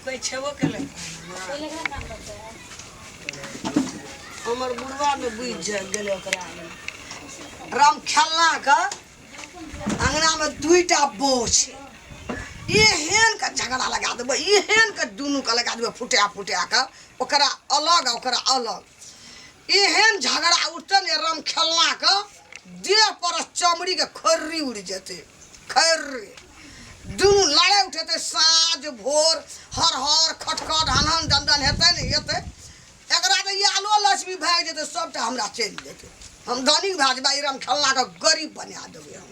कोइ छेबो केलै। हमर बुढ़वा ने बुझि जाइ गेलै ओकरा। राम खेलना के अंगना में दुईटा बो छै, एहन के झगड़ा लगा देबै, एहन के दुनू के लगा देबै फुटा फुटा के, ओकरा अलग आ ओकरा अलग। एहन झगड़ा उठतै ने राम खेलना के, देह पर चमड़ी के खर्री उड़ि जेतै, खर्री। दुनू लड़ाइ उठेतै साँझ भोर, हर हर खटखट हन हन दन दन हेतै ने हेतै। एकरा तऽ आलो लक्ष्मी भागि जेतै, सबटा हमरा चलि जेतै, हम धनिक भए जेबै, ई राम खेलना के गरीब बना देबै हम।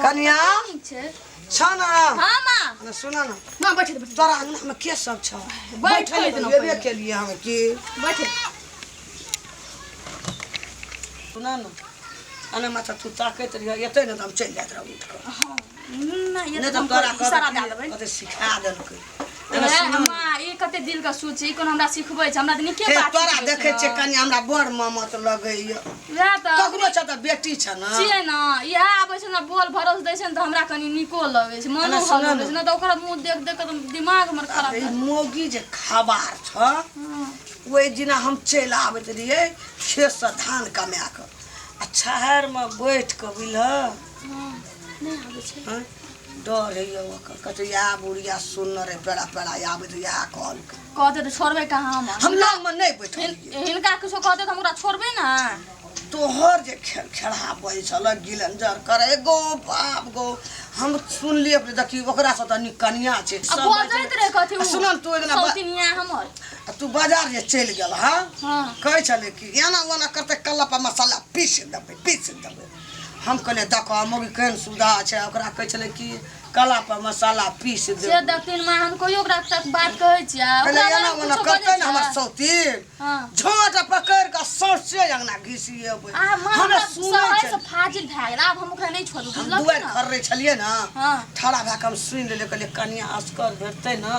कनिया छ ना? हाँ माँ। ना सुन ना। माँ बैठे बैठे। तोरा अंगना में के सब छ? बैठे बैठे देना एबे पहिले। केलिए हम की बैठे। सुन ना, अने माथा तू ताकैत रहिह, एतै ने तऽ हम चलि जाइत रहब उठि कऽ। हाँ नहीं, नहि तऽ तऽ हम तोरा इशारा दए कहतै देबै। कते सिखा देलकै। एना ए, सुन ने। माँ ई कते दिल के सोच छै, ई कोनो हमरा सिखबै छै? हमरा तऽ नीके हे बात तोरा सिखबै देखै छै। छियै कनि हमरा बड़ ममत लगैया। वएह तऽ ककरो छ तऽ बेटी छ ने। छियै ने, इएह आबै छै ने, बोल भरोस दै छै ने, तऽ हमरा कनि नीको लगै छै, मनो एना सुन हल ने। लगै छै ने, तऽ ओकर मुँह देख देख कऽ तऽ दिमाग हमर खराब ई भए मौगी जे खबार छ, हँ। ओहि दिना हम चलि आबैत रहियै खेतसँ धान कमा कऽ आ छाहरिमे बैठ कऽ, बुझलह? हँ, नहि आबै छै। हँ, डर होइए ओकर, कहै छै इएह बुढ़िया सुनने रहै, पेड़ा पेड़ा आबैत इएह कहलकै। कहतै तऽ छोड़बै कहाँ हम? हम लगमे नहि बैठलियै। हिनका किछो कहतै तऽ हम ओकरा छोड़बै ने। तोहर जे खेरहा बजै छल, गिलंजर करे गो बाप गो, हम सुनलियै अपने। देखी, ओकरासँ तऽ नीक कनिया छै। आ सब बाजै बजैत रहै कथी आ उ सुन ने, तू ओहि दिना सौतिनिया हमर। आ तू बाजार जे चलि गेल हँ, हाँ। कहै छलै कि एना ओना करतै, कल्ला पर मसाला पीस देबै, पीस देबै। हम कहलियै देखऽ मौगी केहन सुविधा छै, ओकरा कहै छलै कि कला पर मसाला पीस से देबै। देखथिन माँ, हम कहियो ओकरा तक बात कहै छियै? कहले ओकरा एना बारेमे ओना कुछो करतै बजै ने हमर छै? सौतीन, हाँ। झोंट पकड़ि कऽ सौंसे अंगना घिसिएबै। आ माँ हमरा हमरा सुनै सहै छलै से फाजिल भए गेल, आब हम ओकरा नहि छोड़बै। हम बुझलखिन दुआरि ने? खर्रै छलियै ने, हाँ। ठाढ़ा भए कऽ हम सुनि लेलियै। कहलियै कनिया असगर भेटतै ने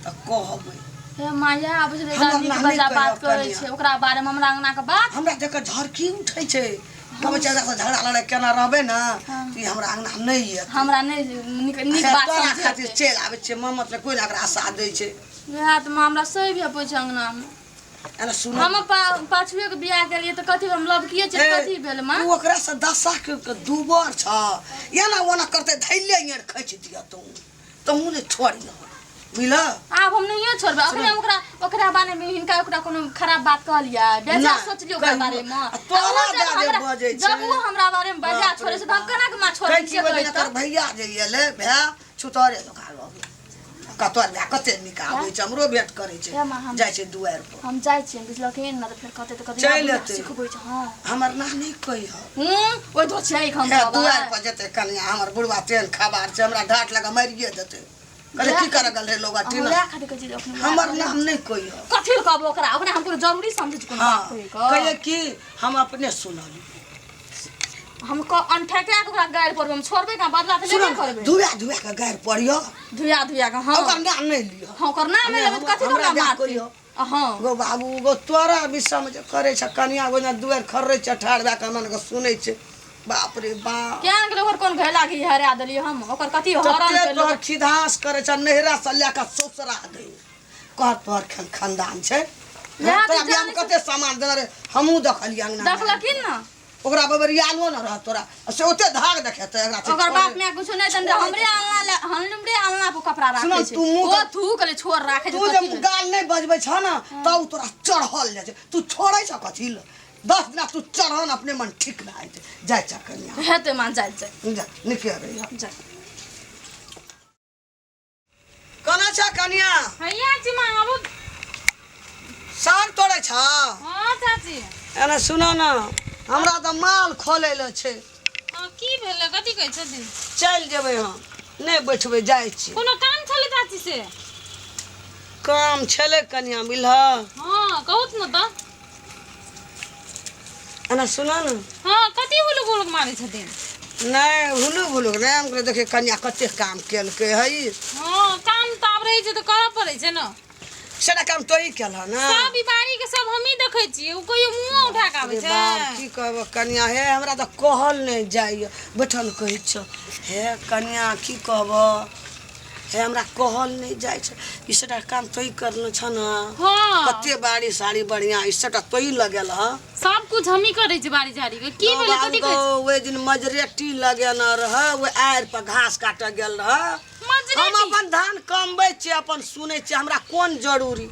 तऽ कहबै। हे माँ, इएह आबै छै तऽ हमरा नीक नानी बजा कहियो बात करै कनिया। छै ओकरा बारेमे, हमरा अंगनाके बात। हमरा देख कऽ झरकी उठै छै, कहबै छै एकरासँ झगड़ा लड़ाइ केना रहबै ने तऽ ई हमरा अंगना नहि एतै। हमरा नहि नीक नीक हे, बात तोरा खातिर समझेतै। चलि आबै छियै, ममत ने कोइ ने एकरा आशा दै छै। वएह तऽ माँ, हमरा सही भेपै छै अंगनामे। एना सुन, हम पाछुए के बियाह केलियै तऽ कथी हम लबकिए छै? ए, कथी भेल माँ? तू ओकरासँ दशा के दूबर छ, एना ओना करतै, धैले इयर खींच दिअ, तू तहूँ नहि छोड़िह, बुझलह? आब हम नहिए छोड़बै। अखने हम ओकरा ओकरा बारे मे हिनका ओकरा कोनो खराब बात कहलियै? बेजा नहि, सोचलियै ओकरा कहियो। बारे मे? आ तोरा आ ओ दए जब जे हमरा बजै छै। जब ओ हमरा बारे मे बजा बाप रे छोड़ै छै तऽ हम बाप। केना के माँ छोड़बै कहै से की ओहि कहै दिना तोहर तऽ भैया जे एलै, भाय छुतरे धोखा रहबै, कतोर भाय कते नीक आबै छै, हमरो भेंट करै छै। हे माँ, हम जाइ छै दुआरि पर। हम जाइ छियै, बुझलखिन ने तऽ फेर कहतै तऽ कहतै चलि बुढ़िया एतै। सिखबै छै। हँ, हमर नानी कहिह। हूँ, ओहि धो छै हम हे कहबै। दुआरि पर जेतै कनिया, हमर बुढ़वा तेहन खबार छै, हमरा ढाट लगा मारिए देतै। कहले की करे गेल रहे लोग अहाँ टीना वएह खातिर कहै छी जे अखन वएह हमर कहबै। नाम नहि कहिह। कथी लए कहबै ओकरा? ओकरा हम कोनो जरूरी समझै छी कोनो हाँ बात कहि कऽ? कहिए कि हम अपने सुनली। हम अनठेका के ओकरा गारि पड़बै, हम छोड़बै कहाँ? बदला तऽ सुन लेबे करबै। धुआ धुआ के गारि पड़ियो। धुआ धुआ के, हाँ। ओकर नाम नहि लिअ। हाँ, ओकर नाम नहि लेबै तऽ कथी लए हमरा हमरा जा मारतै? कहियो। हाँ गो बाबू गो, तोरा विषयमे जे करै छ कनिया, ओहिना दुआरि खर्रै छै, ठाढ़ भए कऽ हमरा के सुनै छै, बाप रे बाप। केहन गेलै? ओकर कोन घैला घी हरा देलियै हम? ओकर कथी हरण तते केलहुँ? तोहर खिधास करै छ, नैहरा से लए कऽ ससुरा दे कह, तोहर खानदान छै। वएह तऽ तोरा बियाहमे जानै छै। कते सामान देने रहे, हमहूँ देखलियै अंगना। देखलखिन ने? ओकरा बबरियालो न रहत तोरा से ओते धाग देखेतै एकरा से। ओकर छोड़े। बाप माय कुछो नहि देने रहे, हमरे अनला हमरे अनला पर कपड़ा सुन, राखै छै। तू मुँह ओ थूक ले छोड़ राखै छै। तू जे कथी लए? गाल नहि बजबै छ ने तब तोरा चढ़ल जाइ छै। तू छोड़ै छ कथी लए? 10 दिना तू चढ़न, अपने मन ठीक भए जेतै। जाइ छ कनिया। हेतै माँ, जाइ जाइ। जा, निके रहिह। जाइ। कोना छ कनिया? हैया छी माँ, आबू। साग तोड़ै छ? हाँ चाची। एना सुन ने, हमरा तऽ माल खोलै लए छै। हाँ, की भेलै? कथी कहै छथिन? चलि जेबै हम, नहि बैठबै, जाइ छी। कोनो काम छलै चाची से? काम छलै कनिया, बुझलह? हाँ, कहू ने तऽ। एना सुन ने। हाँ, कथी हुलुक हुलुक मारै छथिन? नहि, हुलुक हुलुक नहि, हम कहलियै देखियै कनिया कते काम केलकै है। हाँ, काम तऽ आब रहै छै तऽ करऽ पड़ै छै ने। सेटा काम तोही केलह ने? सब ई बाड़ी के सब हमही देखै छियै, ओ कहियो मुँहो उठा के आबै रे छै? बाप, की कहब कनिया, हे हमरा तऽ कहल नहि जाइए, बैठल कहै छ। हे कनिया, की कहब, हे हमरा कहल नहि जाइ छै। ई सबटा काम तोही करने छ ने? हाँ। कते बाड़ी साड़ी बढ़िया, ई सबटा तोही लगेल हँ? सब कुछ हमही करै छी बाड़ी झाड़ी के। की भेलै, कथी कहै छी? ओहि दिन मजरेटी लगेने रह, ओहि आड़ि पर घास काटऽ गेल रह। हम मजरेटी अपन धान कमबै छियै, अपन सुनै छियै, हमरा कोन जरूरी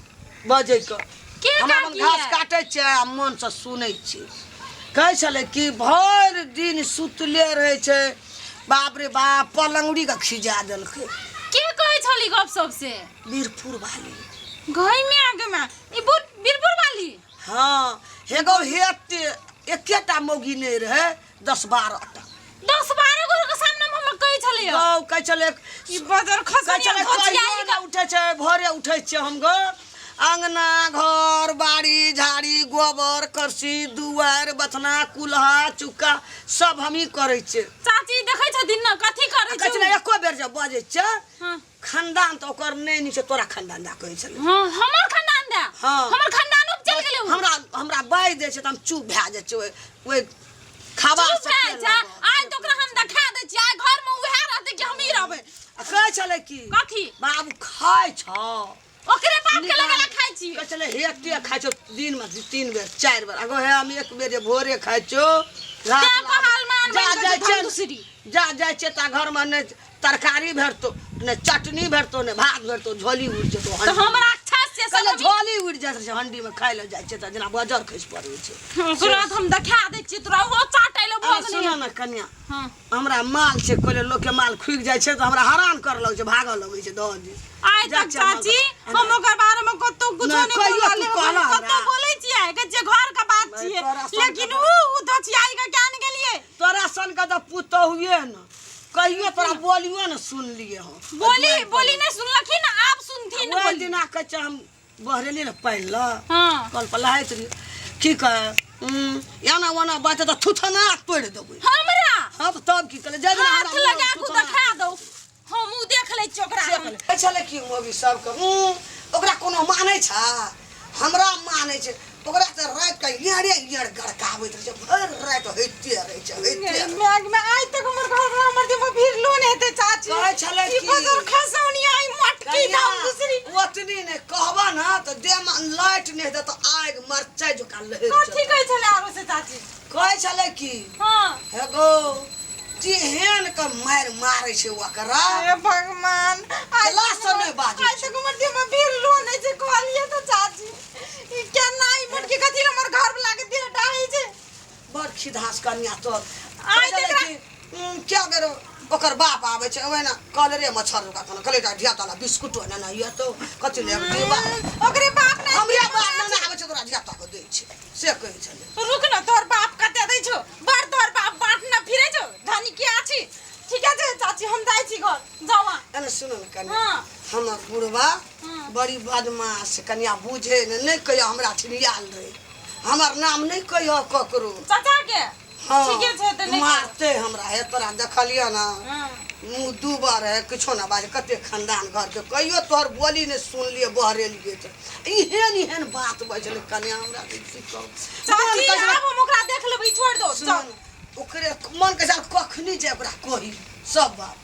बजैके। के हम अपन काकी घास है? काटै छियै आ मनसँ सुनै छियै। कहै छलै कि भरि दिन सुतले रहै छै, बाप रे बाप, पलङ्गड़ीके खिजा देलकै। के कहै छली गप सब से? बीरपुर वाली। घई में आगे में ई बुर बीरपुर वाली? हँ, हेगो हेते एकेटा मौगी नहि रहै, 10-12 टा। 10-12 गो के सामने में हम कहै छली। गौ कहै छलै ई बदर कहै खसनी छलै घोचियाई। कहियो नहि उठै छै, भोरे उठै छियै हम गो, अङ्गना घर बाड़ी झाड़ी गोबर करसी दुआरि बथना कुल्हा चुक्का सब हमही करै छियै। चाची देखै छथिन ने कथी करै कहै छै? छलै एको बेर जे बजै छियै, हाँ। खानदान तऽ ओकर नहि नीक छै, तोरा खानदान दए कहै छलै। हाँ, हमर खानदान दए? हाँ। हमर खानदान उपचल गेलै उ। हमरा हमरा बाजि दै छै तऽ हम चुप भए जाइ छियै, ओहि खाबा चुप भए जा। आइ तऽ ओकरा हम देखा दै छियै, आइ घर में उएह रहतै कि हमही रहबै? आ कहै छलै कि कथी? बाबू खाइ छौ। ओकरे बाप के लगेला खाइ छी। कहै छलै हेते खाइ छौ दिनमे 3 बेर 4 बेर, अगो हे हम 1 बेर जे भोरे खाइ छौ, रात तें कहल मान जा बनि जाइ गेल छै दूसरी। जा जाइ छै ता घरमे नहि तरकारी भेटतौ, नहि चटनी भेटतौ, नहि भात भेटतौ, झोली उड़ि जेतौ। तऽ हमरा अच्छा से सब कहले झोली उड़ि जाइ छै, हंडीमे खाइ लए जाइ छै तऽ जेना बजर खसि पड़ै छै। ओकरा तऽ हम देखा दै छियै तोरा, ओहो चाटै लए भऽ गेलै। सुन ने कनिया। हाँ। हमरा माल छै, कहले लोकके माल खुगि जाइ छै तऽ हमरा हरान करऽ लगै छै, भागऽ लगै छै दऽ दिस। आइ जा तक छै हमर चाची घर। हम ओकर बारे में कतौ कुछो नहि, नहीं कहियो बोलल। तू कहला हमरा। कतौ बोलै छियै कि जे घर के बात नहि, छियै, तोरा सन लेकिन के उ धोचियाई के क्या ने गेलियै। तोरा सन के तऽ पुतहुए ने कहियो तोरा बोलियो ने सुनलियै हम। बोली बोली नहीं सुनलखिन, आब सुनथिन। ओहि बोली। दिना कहै छै हम बहरेली ने पानि लऽ, हाँ। कल पर लहैत रहियै, की कहे एना ओना बात तऽ थुथना तोड़ि देबै। हमरा? हाँ, तऽ तब की कहले जाहि दिना हाथ हमरा लगा के थुथना देखा दो, हम उ देख लै छियै ओकरा। से कहले कहै छलै कि मौगी सबके ओकरा कोनो मानै छै, हमरा मानै छै। ओकरा तऽ रातिके येड़े येड़ गड़काबैत रहै छै, भरि राति होइते रहै छै, होइते रहै छै। मैग में आइ तक हमर घर वाला हमर देह में भिड़लो नहि हेतै चाची। कहै छलै ई कि बजर खसौनी आई मटकी कनिया, दाम दूसरी। ओतनी नहि कहबऽ ने तऽ देहमे लाइट नहि हेतै तऽ आगि मरचाइ जकाँ लहरि कथी चलतै। कहै छलै आरो से चाची? कहै छलै कि हाँ। हे गो तेहन के मारि मारै छै ओकरा। हे भगवान, आइ लाज सँ नहि बाजै आइ तक हमर देह में भिड़लो नहि छै। कहलियै तऽ चाची, ई केना ई मोटकी कथी लए हमर घर वाला के देह डाहै छै? बड़ खिधास कनिया तोर। आइ कहै छलै तकरा कि क्या बेर ओकर बाप आबै छै, ओहिना कहले रे मच्छर रुका कहले कहले एकटा धिया ताला बिस्कुट ने ने ये तो कथी ले देबा। ओकरे बाप नहि हमरे बाप ने आबै छै तोरा धिया पुता के दै छै, से कहै छलै। रुक न, तोहर बाप कते दै छौ? बड़ तोहर बाप बाट न फिरै छौ, धनी के आछी। ठीक छै चाची, हम जाइ छी घर, जाउ अहाँ। एने सुन ने कनिया। हाँ। हमर बुढ़बा हाँ। बड़ी बदमाश कनिया, बुझे ने नहि कहियो हमरा छिनियाल रहे, हमर नाम नहि कहियो ककरो। चाचा के? हाँ। ठीके छै तऽ नहि मारते हमरा। हे तोरा देखलियै ने, हाँ। मुँह दू बार है, किछो ना बाजे, कते खानदान घर के कहियो तोहर बोली नहि सुनलियै। बहरेलियै तऽ एहन एहन बात बजलै कनिया, हमरा तऽ की कहू। चाची मन कहै आब हम ओकरा देख लेबै, छोड़ दो। सुन, ओकरे मन कहै छै कखनी जे ओकरा कही सब बात,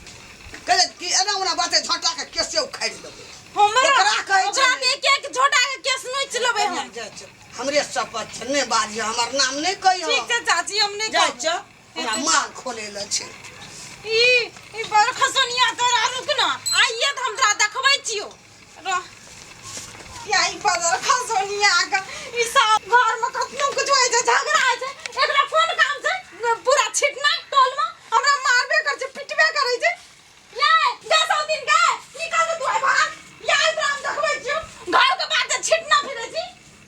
कहै कि एना ओना बाते झोंटा के केसे उखाड़ि देबै। हमरा ओकरा कहै छै। ओकरा के एक एक झोटा के केस नोच लेबै हम। जाइ छै, हमरे शपथ छै, नहि बाजियै, हमर नाम नहि कहियो। ठीक छै चाची, हम नहि जाइ कहब। छै, हमरा माल खोले लए छै। ई ई बड़ खसनिया तोरा, रुक न, आइए तऽ हम तोरा देखबै छियौ। रह या ई बड़ खसनिया के ई सब घर में कतनो कुछ होइ छै, झगड़ा होइ छै, एकरा फोन काम छै पूरा छिटना टोल में, हमरा मारबे करै छै, पिटबे करै छै। ये 10 दिन के निकल तू आइ भाग। या तोरा हम देखबै छियौ, घर के बात छिटना फिरै छी।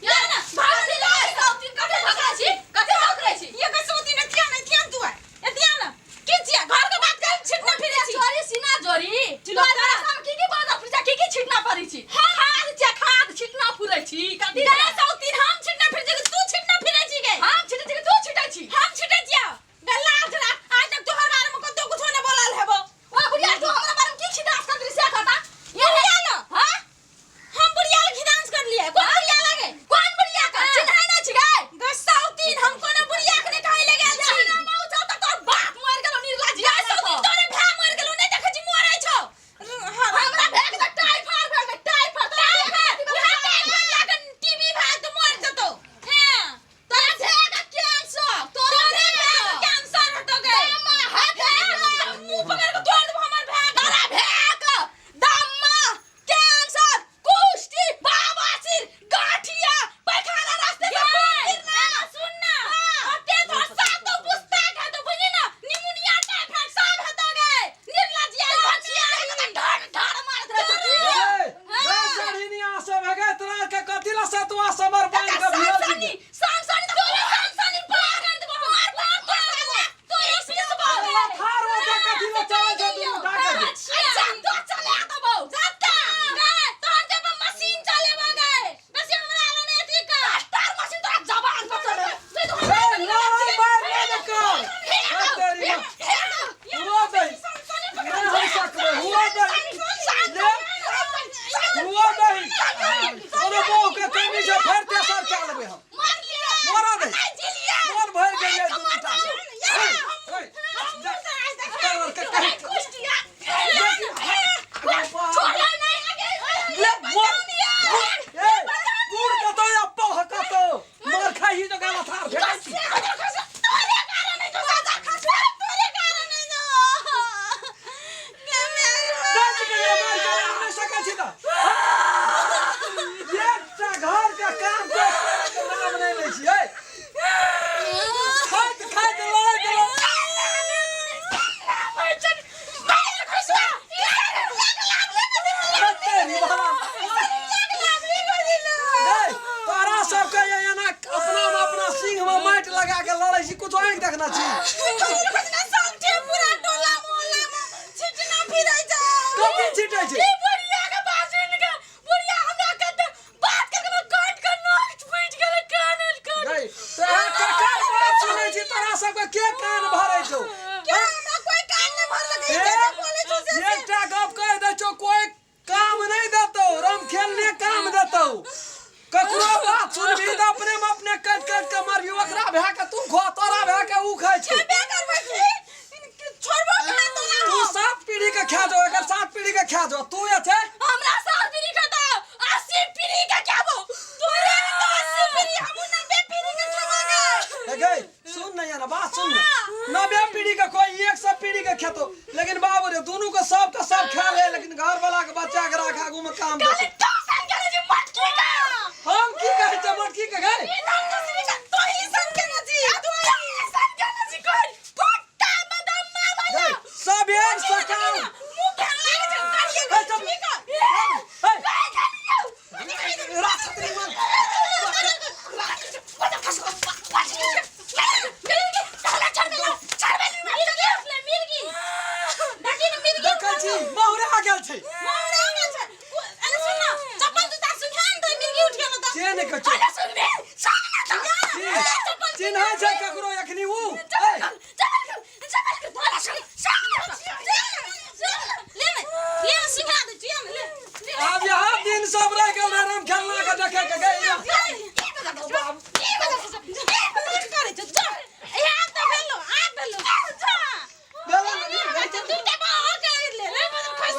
ये ना भाग से ले 100 दिन कते भगरै छी, कते भगरै छी? ये के 100 दिन एतिया नहि एतिया तू आइ एतिया न की छियै घर के बात कर छिटना फिरै छी? चोरी सीना जोरी चिलौता। तोरा हम की की बाजा फुरै की की छिटना पड़ै छी? खाद छै, खाद छिटना फुरै छी कथी? गए 100 दिन हम छिटना फिरै छी कि तू छिटना फिरै छी गे? हम छिटै छी कि तू छिटै छी? हम छिटै छियै गल्ला जरा। आज तक तोहर बारे में कतौ कुछो नहि बोलल हेबो। ओ बुढ़िया, तू हमरा बारे में की खिदास कर से कहता ये बुढ़िया न। हां। हम बुढ़िया लग खिदांस कर लिए? कोन बुढ़िया लगे? कोन बुढ़िया का चिन्है नै छी गे? गए 100 दिन हम कोनो बुढ़िया के नहि कहै ले गेल छी। ना माउ छौ त तोर बाप मर गेलो निर्लज। गए 100 दिन तोरे भाय मर गेलो, नहि देखै छी मरै छौ। हमरा छिटै छै ई बुढ़िया के बात सुन के बुढ़िया हमरा कहते बात करके मैं काट के नोट फूट गेलै कान कान गई तोरा ककर बात सुनै छी तोरा सबके के कान भरै छौ क्या हमरा कोई कान नहीं भरलकै ए, जे बोलै छौ से एकटा गप कहि दै छौ कोई काम नहीं देतौ राम खेलने काम देतौ ककरो बात सुनबी तऽ अपने में अपने कटि कटि के मारबी ओकरा भए के तू खो तोरा भए के ऊ खाइ छौ खेबे करबै की छोड़बो कहाँ तोरा तू हम सात पीढ़ी के खा जाओ एकर सात पीढ़ी के खा जाओ तू जे छै हमरा सात पीढ़ी के तऽ 80 पीढ़ी के खेबो तोरे तो 80 पीढ़ी हमहूँ 90 पीढ़ी के खेबो गे ए गई सुन ना यार बात सुन ना 90 पीढ़ी के कोई 100 पीढ़ी के खेतो लेकिन बाबू रे दोनों के सब के सब खा ले लेकिन घर वाला के बच्चा के राख आगू में काम खाली दे तू सन के जे मटकी का हम की कहै छै मटकी के गई ई नाम दूसरी का तो ही सन के ना जी तू ही सन के ना जी कोई फुट्टा मदम मामा गई सब एक सकाम मुंह के लाग छै करिए ए, चल। ठीक है ए, ए रात मार देखै छी महुरा गेल छै से नहि कहै छै चिन्है छै ककरो एखनी ऊ ए, आब यहाँ दिन सब रहि गेल रहे राम खेलना के देखे के गई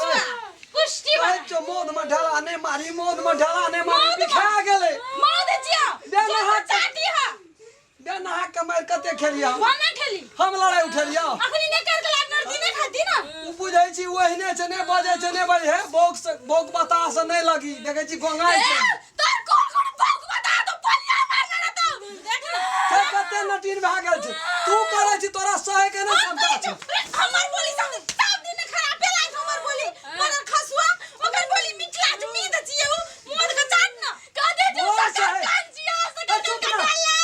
कहै छौ मोद में ढेला नहि मारी मोद में ढेला नहि मारी बिखा गेलै बे नहा के मारि कते खेलिया हम लड़ाइ उठेलिया ओ बुझै छी ओहिने छै नहि बजै छै नहि बजै हे बौक से बौक बताह से नहि लगी देखै छी गोंगाइ छै से कते नटीन भए गेल छै तू करै छी तोरा सहे के नहि क्षमता छै हमर बोली सब सब दिन खराबे लाग हमर बोली मगर खसुआ ओकर बोली मिठला छै मीठ छियै उ मोर के चाट न कह दे जो बोल सकल सहे। कान जिया सकल चुप कान ना। डाला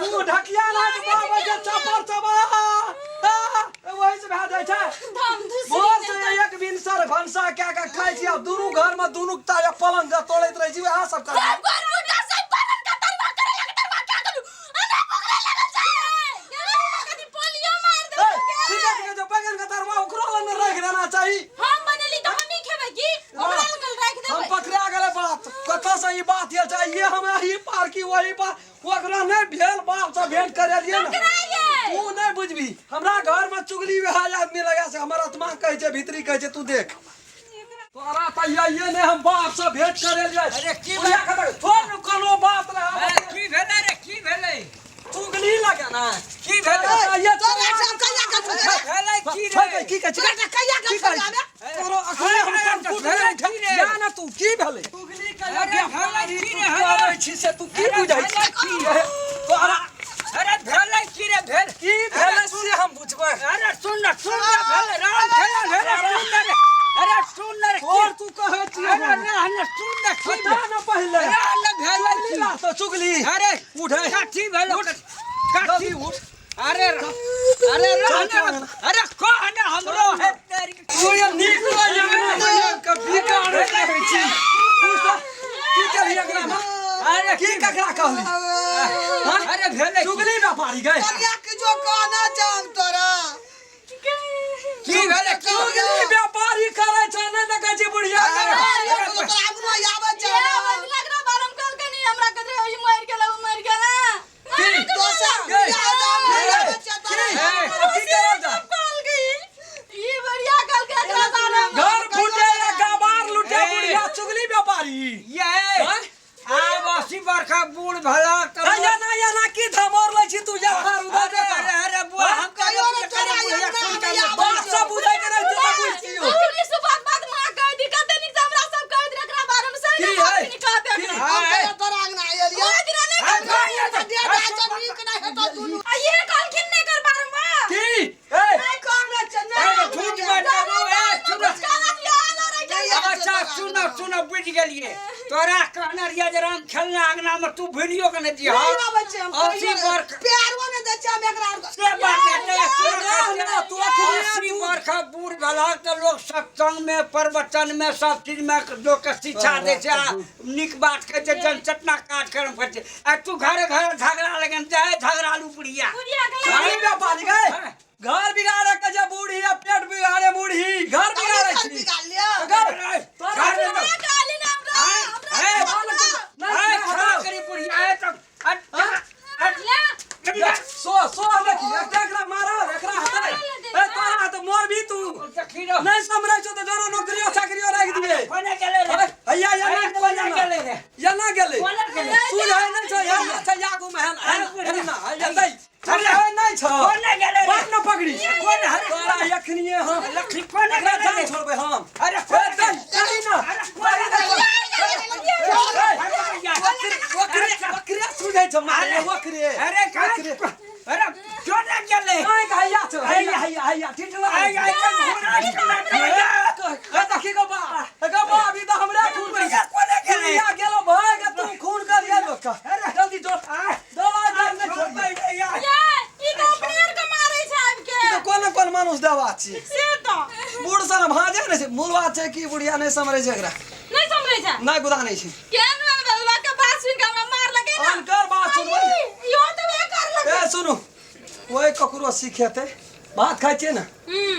मुँह ढकिया ना के बाबा के चपर चबा आ, वही से भए जाइ छै धम धुसी भोर से एक भिनसर भनसा कए के खाइ छी आ दुनू घर में दुनू ताजा पलंग के तोड़ैत रहै छी वएह सब करै सब घर मुंडा सब बनल का तरवा करे लगे तरवा क्या करू अरे पकड़े लगल छै कथी पोलियो मार ए, दे ठीक है ठीक है जो बैगन के तरवा ओकरो लग राखि देना चाही हम बनेली त हमही खेबै की ओकरा लग राखि हम देबै पकड़ा गेलै बात कतऽ से ई बात ये छै ये हम एही पार की वही पार ओकरा नहि भेल बाप से भेंट करेलिए ने तू नहि बुझबी हमरा घर में चुगली वएह आदमी लगा से हमर आत्मा कहै छै भीतरी कहै छै तू देख तोरा तऽ ये नहि हम बाप से भेंट करेलिए अरे की बुढ़िया कहतै, छोड़ कोनो बात अरे रहे की भेलै रे की भेलै चुगली लगे ना की भेलै ये तोरा सब कहिया के छोड़े भेलै की छोड़ रे की कहै छै तोरा कहिया के की कहै छोड़े छै? तोरो अखने हम अरे, कंप्यूटर भेलै उठा की रे? जा ना तू की भेलै चुगली के अरे भेलै की रे करै छी से तू की बुझै भेलै छी की रे? तोरा अरे भेलै की रे भेल की भेलै से हम बुझबै अरे सुन न सुन न भेलै राम खेला भेलै सुन न रे अरे सुन न रे और तू कहै छी अरे ना ना सुन न की हटा ना पहिले अरे न भेलै चुगली की ला तो चुगली अरे उठे काठी भेलै काठी जल्दी उठ अरे अरे चल, ना चल। अरे कह न हमरो है तेरी तू ये नीक ये कभी काने रहै छी तू सब की केलही एकरा में अरे की ककरा कहली हाँ? अरे भेलै की? चुगली व्यापारी गए कहिया के जो कहना चाहम तोरा की भेलै की चुगली व्यापारी करै छै नहि देखै छी बुढ़िया के अरे तोरा आगू आबै छै ये बदला बारम कल के नहीं हमरा कदरे ओई मर गेला उ मर गेला की दोसर गई। बियाह दाम नहीं आबै छै तोरा की अब की करल जा कॉल गई ई बढ़िया कल के एकरा बारम घर फूटे या गबार लूटे ए। बुढ़िया चुगली व्यापारी ये हाँ? आब 80 बरखा बूढ़ भला तब या ना या ना की धमोर लै छी तू या हार उधर अरे अरे अरे बुआ हम कहियो ने तोरा अंगना में आबै बात सब बुझै के नहीं तू तऽ बुझ छियो अखनी सुबह बाद मां कह दी कते निक से हमरा सब कह दे एकरा बारे में सही की ना है? नहीं कहते की? एकरा हम कहियो तोरा अंगना एलियो ओइ दिना नहीं हाँ, कहते हाँ, दे दा छै नीक नहि हेतौ दुनू आ ये कहलखिन नहि कर बारे में की ए नहि कहना छै अरे नहि झूठ मत बोल ए सुन अच्छा सुन सुन बुझ गेलिए तोरा कहने रहिए जे राम खेलना अंगना में तू भूलियो के नहीं दिया नहीं आबै छै हम 80 बरख प्यारो नहि दै छै हम एकरा आर से बात है ना, ना, तू अखनी 80 वर्ष बूढ़ भेला तऽ लोक सत्संग में प्रवचन में सब चीज में लोक के शिक्षा दै छै आ नीक बात कहै छै जनचेतना कार्यक्रम करै छै आ तू घरे घरे झगड़ा लगन जाए झगड़ालू बुढ़िया बुढ़िया के अरे व्यापारी गए घर बिगाड़े के जे बूढ़ी आ पेट बिगाड़े बूढ़ी घर बिगाड़े घर छी बिगाड़ लिअ घर तोरा घर नहीं, गाली ना हमरा ए, नहीं, ए, नहीं, खड़ा हटाओ। करी बुढ़िया ए, तो ले सो सो देखी एकटा एकरा मारा एकरा हटाए ए तोरा हाथ मोर भी तू देखी रहो। नहीं समझै छौ तऽ जरो नौकरियो चाकरियो राखि दिए कोने गेलै रे? हैया या ना कोने गेलै रे? या ना गेलै कोने गेलै? सुझ है नहीं छौ या ना छै आगू में है है ना हैया दै सुझ है नहीं छौ कोने गेलै रे? बात न पकड़ी कोने हरे तोरा एखनिए हम लक्ष्मी कोने एकरा गेलै जान रे? छोड़बै हम अरे ए कोने दै कही ना अरे कोने गेलै? ओकरे ओकरे ओकरे सुझै छौ मारे ओकरे अरे कहाँ अरे कोने गेलै? नहीं हैया छौ हैया हैया हैया ठीक आइ, है आइ, तऽ घोड़ा के हैया। ए देखी गो बा गो बा अभी तऽ हमरा खून कर कोने गेलै? बुढ़िया गेलो भाग तू खून कर ये लोग का जल्दी जो दवा जान नहीं छोड़बै छोड़बै यार। ये ई तऽ अपने आर के मारै छै आबि के ई तऽ कोन कोन मानुस दवा छी से तऽ बूढ़ सन भाजे ने छै मूल बात छै कि बुढ़िया नहीं समरे छै एकरा नहीं समझै छै नहीं गुदा नहीं छै केहन मन बदला के बात सुन के हमरा मार लगे ना अनकर बात सुनबै इहो तऽ वएह कर लगे ए सुनू ओए ककरो सिखेतै भात खाइ छियै ने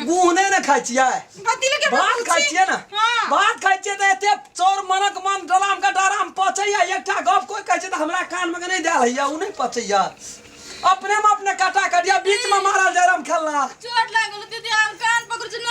गुह नहि ने खाइ छियै कथी लगे भात खाइ छियै ने हाँ। भात खाइ छियै तऽ एते चौर मनक मन डलाम के डराम पचैया एकटा गप कोइ कहै छै तऽ हमरा कान मे नहि देल हैया ओ नहि पचैया अपने में अपने काटा कटिया बीच में मारल जाय राम खेलना चोट लागल दीदी हम कान पकड़ छी